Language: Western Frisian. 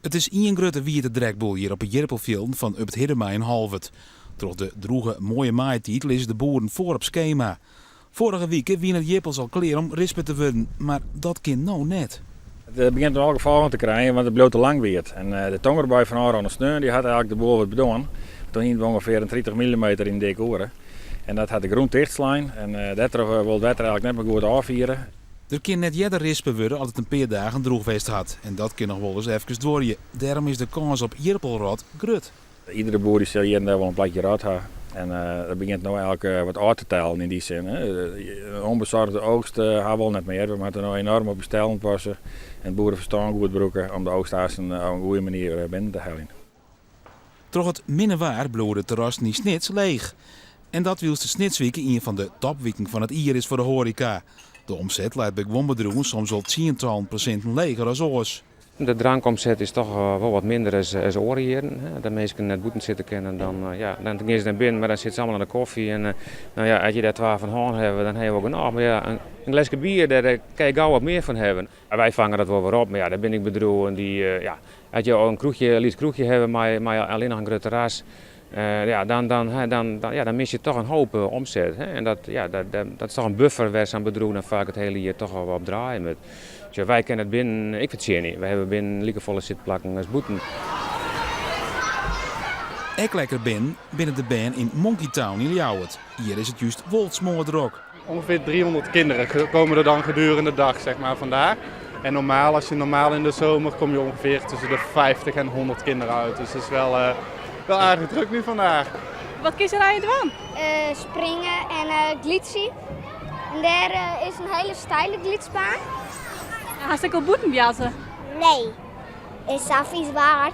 It is ien grutte wiete drekboel hjir op 'e jirpelfjilden fan Up It Hiddema yn Holwert. Troch de drûge, moaie maaitiid lizze de boeren foar op skema. Foarige wike wiene de jirpels al klear om rispe te wurden, mar dat kin no net. It begjint al gefolgen te krijen, want it bliuwt te lang wiet. En de tongerbui fan ôfrûne sneon dy hat eigentlik de boel wat bedoarn. Toen hiene we ûngefear in 30 millimeter yn in dik oere. En dat hat de grûn tichtslein en dêrtroch wol it wetter eigentlik net mear goed ôffiere. Der kin net earder rispe wurde as it in pear dagen drûch west hat. En dat kin noch wolris efkes duorje. Dêrom is de kâns op jirpelrot grut. Iedere boer dy sil hjir en dêr wol in plakje rot ha. En dat begjint no eigentlik wat ôf te tellen yn dy sin. In onbezorgde oogst ha we al net mear. We moatte no enorm op bestellen passe en it boereferstân goed brûke om de oogst aanst op in goede manier binnen te heljen. Troch it minne waar bliuwe de terrassen yn Snits leech. En dat wylst de Snitswike ien fan de topwiken fan it jier is foar de hoareka. De omset leit by guon bedriuwen soms al tsientallen prosinten leger as oars. De drankomset is toch wol wat minder as oare jierren. As de minsken net bûten sitte kinne, dan, ja, dan gean se nei binnen, mar dan sitte se allemaal oan de kofje. En no ja, as je dêr twa fan hân hawwe, dan ha je wol genôch. Mar ja, in gleske bier, dêr kinne je gau wat mear fan hawwe. Wy fange dat wol wer op, mar ja, der binne ek bedriuwen dy't, ja, as je al in kroechje, in lyts kroechje hawwe mei allinnich in grut terras, ja, dan, dan, dan, ja, dan mis je toch in hoop omset. Hè. En dat, ja, dat, dat is toch in buffer wêr't sa'n bedriuw dan faak it hiele jier toch al op draaie moat. Dus ja, wy kinne it binnen ek fertsjinje. Wy hawwe binnen likefolle sitplakken as bûten. Ek lekker binnen binne de bern yn Monkey Town yn Ljouwert. Hjir is it just wol smoardrok. Ongeveer 300 kinderen komen er dan gedurende de dag, zeg maar, vandaag. En normaal, als je normaal in de zomer, kom je ongeveer tussen de 50 en 100 kinderen uit. Dus het is wel, wel aardig druk nu vandaag. Wat kinst der allegear dwaan? Springe en glydzje. En dêr is in hiele steile glydsbaan. Hast ek al bûten boarze? Nee, is sa vies waar.